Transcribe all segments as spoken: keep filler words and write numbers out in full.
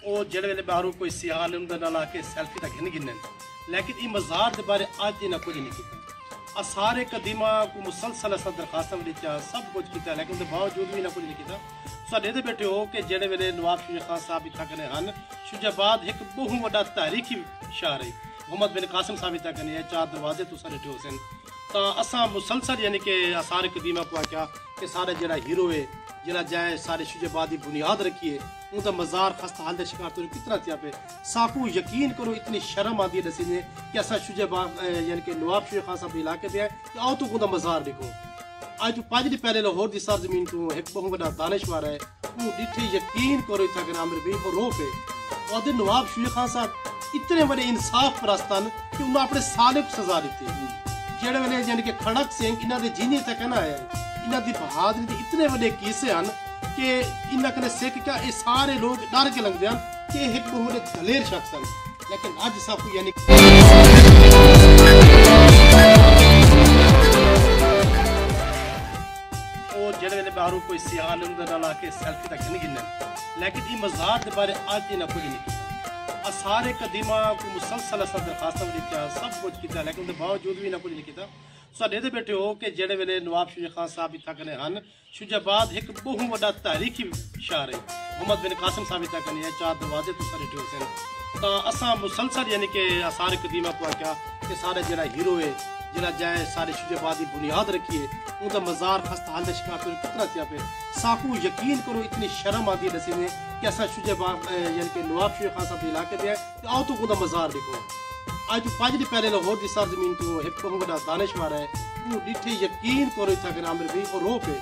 او جیڑھے ویلے ٻاہروں کوئی سیاح آندے، اوندے نال آ کے سیلفی تاں گھن گھندن، لیکن ایں مزار دے بارے اڄ انہاں کجھ نہیں کیتا۔ آثار قدیمہ کوں مسلسل اساں درخواستاں وی ݙتیاں، سب کجھ کیتا، لیکن اوندے باوجود وی انہاں کجھ نہیں کیتا۔ تساں ݙیہدے ٻیٹھے ہو کہ جیڑھے ویلے نواب شجاع خان صاحب اتھاں کنے ہن، شجاع آباد ہک ٻہوں وݙا تاریخی شہر ہے۔ محمد بن قاسم صاحب اتھاں کنے ہے، چار دروازے تساں ݙٹھے ہوسن۔ تاں اساں مسلسل، یعنی کہ آثار قدیمہ کوں آکھیا کہ ساݙا جیڑھا ہیرو ہے، جیڑھا جئیں ساݙے شجاع آباد دی بنیاد رکھی ہے، اوندا مزار خستہ حال دا شکار تہاݙے کتنا تھیا پئے۔ ساکوں یقین کرو، اتنی شرم آندی ہے ݙسیندے کہ اساں شجاع آباد، اے، یعنی کہ نواب شجاع خان صاحب دے علاقے دے ہیں، تے آؤ تہاکوں اوندا مزار ݙکھوں۔ اڄ توں پنج ݙینھ پہلے لاہور دی سرزمین توں ہک ٻہوں وݙا دانشور ہے، اوں ݙٹھے، یقین کرو، اتھاں کنے عامر بھئی، او رو پئے۔ او آہدے نواب شجاع خان صاحب اتنے وݙے انصاف پرست ہن کہ انہاں اپݨے سالے کوں سزا ݙتی۔ جیڑھے ویلے، یعنی کہ کھڑک سنگھ انہاں دے جیندے اتھاں کنے آئے، انہاں دی بہادری دے اتنے وݙے قصے ہن کہ انہاں کنے سکھ کیا، اے سارے لوک ݙر کے لنگھدے ہن کہ اے ہک ٻہوں وݙے دلیر شخص ہن۔ لیکن اڄ ساکوں، یعنی، او جیڑھے ویلے ٻاہروں کوئی سیاح آندے، اوندے نال آ کے سیلفی تاں گھن گھندن، لیکن ایں مزار دے بارے اڄ انہاں کجھ نہیں کیتا۔ آثار قدیمہ کوں مسلسل اساں درخواستاں وی ݙتیاں، سب کجھ کیتا، لیکن اوندے باوجود وی انہاں کجھ نہیں کیتا۔ تساں ݙیہدے ٻیٹھے ہو کہ جیڑھے ویلے نواب شجاع خان صاحب اتھاں کنے ہن، شجاع آباد ہک ٻہوں وݙا تاریخی شہر ہے۔ محمد بن قاسم صاحب اتھاں کنے ہے، چار دروازے تساں ݙٹھے ہوسن۔ تاں اساں مسلسل، یعنی کہ آثار قدیمہ کوں آکھیا کہ ساݙا جیڑھا ہیرو ہے، جیڑھا جئیں ساݙے شجاع آباد دی بنیاد رکھی ہے، اوندا مزار خستہ حال دا شکار تہاݙے کتنا تھیا پئے۔ ساکوں یقین کرو، اتنی شرم آندی ہے ݙسیندے کہ اساں شجاع آباد، اے، یعنی کہ نواب شجاع خان صاحب دے علاقے دے ہیں، تے آؤ تہاکوں اوندا مزار ݙکھوں۔ اڄ توں پنج ݙینھ پہلے لاہور دی سرزمین توں ہک ٻہوں وݙا دانشور ہے، اوں ݙٹھے، یقین کرو، اتھاں کنے عامر بھئی، او رو پئے۔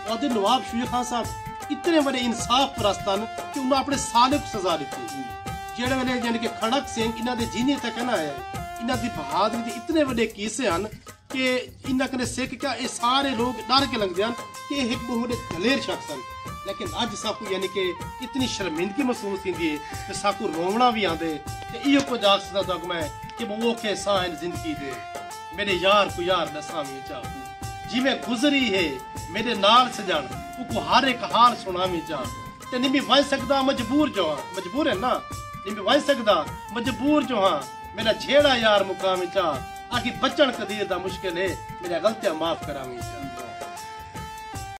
او آہدے نواب شجاع خان صاحب اتنے وݙے انصاف پرست ہن کہ انہاں اپݨے سالے کوں سزا ݙتی۔ جیڑھے ویلے، یعنی کہ کھڑک سنگھ انہاں دے جیندے اتھاں کنے آئے، انہاں دی بہادری دے اتنے وݙے قصے ہن کہ انہاں کنے سکھ کیا، اے سارے لوک ݙر کے لنگھدے ہن کہ اے ہک ٻہوں وݙے دلیر شخص ہن۔ لیکن اڄ ساکوں، یعنی کہ، اتنی شرمندگی محسوس تھیندی ہے تے ساکوں رووݨا وی آندے۔ تے ایہو کجھ آکھ سڳداں تہاکوں میں کہ ٻہوں اوکھے ساہ ہن زندگی دے، میݙے یار کوں یار ݙساویں چا، جیویں گزری ہے میݙے نال سڄݨ، اوکوں ہر ہک حال سݨاویں چا۔ تے نمی ونڄ سڳدا، مجبور جو ہاں، مجبور ہے نا، نمی ونڄ سڳدا، مجبور جو ہاں، میݙا جھیڑا یار مکاویں چا۔ آکھی بچݨ قدیر دا مشکل ہے، میݙیاں غلطیاں معاف کراویں چا۔